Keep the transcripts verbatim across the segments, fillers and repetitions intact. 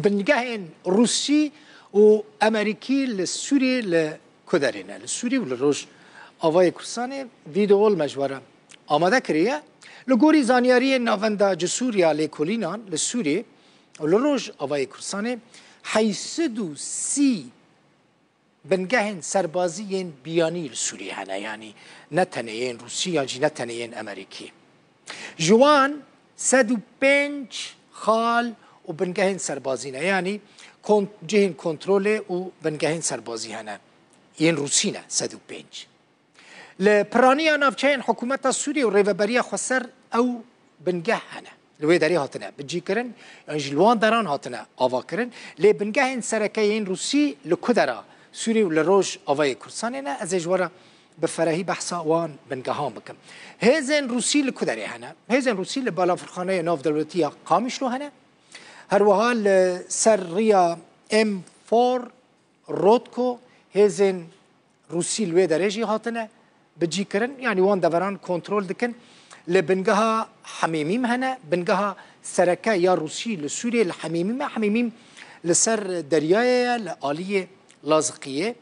Bingehên Rûsî û Amerîkî li Sûriyê li ku derê ne? Li Sûrî û li Rojavayê Kurdistanê. Vîdeoyê me ji we re amade kiriye. Li gorî zanyariyên Navenda Cisûr ya Lêkolînan li Sûriyê û li Rojavayê Kurdistanê heyşt sed û sî bingehên serbazî yên biyanî li Sûriyê hene, yanî ne tenê yên Rûsî yan jî ne tenê yên Amerîkî. Ji wan sed û pênc xal û bingehên serbazî ne, yanî kon-, cihên kontrolê û bingehên serbazî hene. Yên Rûsî ne sed û pênc. Li piraniya navçeyên hikûmeta Sûriyê û Rêveberiya Xweser ew bingeh hene. Li wê derê hatine bicîkirin, yan jî li wan deran hatine avakirin. Lê bingehên sereke yên Rûsî li ku dera Sûriyê û li Rojavayê Kurdistanê ne? Ez ê ji we re bi ferehî behsa wan bingehan bikim. Hêzên Rûsî li ku derê hene? Hêzên Rûsî li Balafirxaneya Navdewletî ya Qamişlo hene. Her wiha li ser riya M çar Rotko hêzên Rûsî li wê derê jî hatine bicîkirin, yanî wan deveran kontrol dikin. Li bingeha Hemêmîm hene, bingeha sereke ya Rûsî li Sûriyê li Hemêmîm e. Hemêmîm li ser deryayê ye, li aliyê Laziqiyê.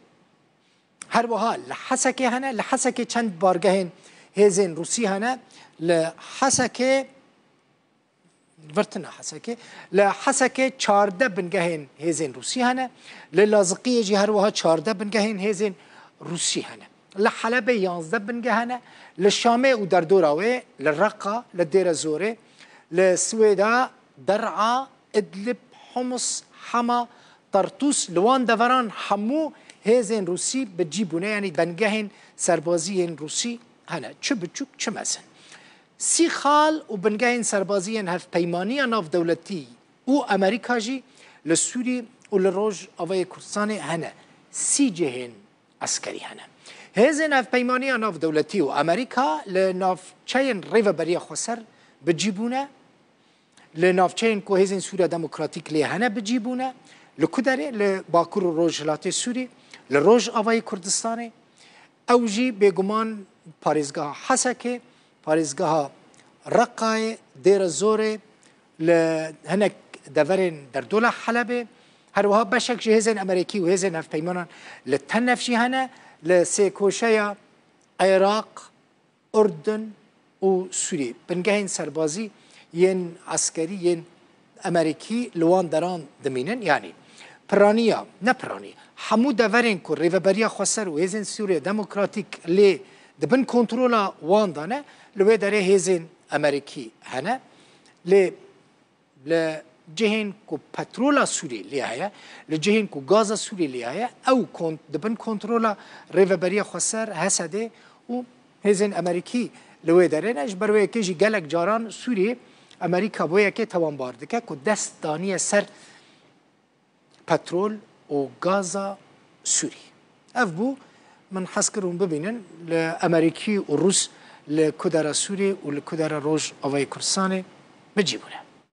Her wiha li Hesekê hene, li Hesekê çend bargehên hêzên Rûsî hene, li Hesekê Virtina Hesekê. Li Hesekê çardeh bingehên hêzên Rûsî hene. Li Laziqiyê jî her wiha çardeh bingehên hêzên Rûsî hene. Li Helebê yanzdeh bingeh hene. Li Şamê û derdora wê, li Reqa, li Dêre Zorê, li Swêda, Der'a, Idlib, Humus, Hema, Tartûs, li wan deveran hemû hêzên Rûsî bi cî bûne, yanî bingehên serbazî yên Rûsî hene. Çi biçûk, çi mezin. Sî xal û bingehên serbazî yên Hevpeymaniya Navdewletî û Amerîka jî li Sûrî û li Rojavayê Kurdistanê hene. Sî cihên eskerî hene. Hêzên Hevpeymaniya Navdewletî û Amerîka li navçeyên Rêveberiya Xweser bi cî bûne. Li navçeyên ku Hêzên Sûriya Demokratîk lê hene bi cî bûne. Li ku derê? Li Bakur û Rojhilatê Sûrî, li Rojavayê Kurdistanê. Ew jî bêguman parêzgeha Hesekê, parêzgeha Reqayê, Dêre Zorê, li hinek deverên derdola Helebê. Her wiha beşek ji hêzên Amerîkî û hêzên hevpeymanan li Tenef jî hene, li sêkoşeya Iraq, Urdun û Sûriyê. Bingehên serbazî yên eskerî yên Amerîkî li wan deran dimînin. Yanî piraniya, ne piranî, hemû deverên ku Rêveberiya Xweser û Hêzên Sûriya Demokratîk lê di bin kontrola wan de ne, li wê derê hêzên Amerîkî hene. Lê li cihên ku petrola Sûriyê lê heye, li cihên ku gaza Sûriyê lê heye, ew kon-, di bin kontrola Rêveberiya Xweser, Hesedê û hêzên Amerîkî li wê derê ne. Ji ber wê yekê jî gelek caran Sûriyê Amerîka bo yekê tawanbar dike ku dest daniye ser petrol û gaza Sûrî. Ev bû, min hez kir hûn bibînin, li Amerîkî û Rûs li ku dera Sûrî û li ku dera Rojavayê Kurdistanê bi cî bûne.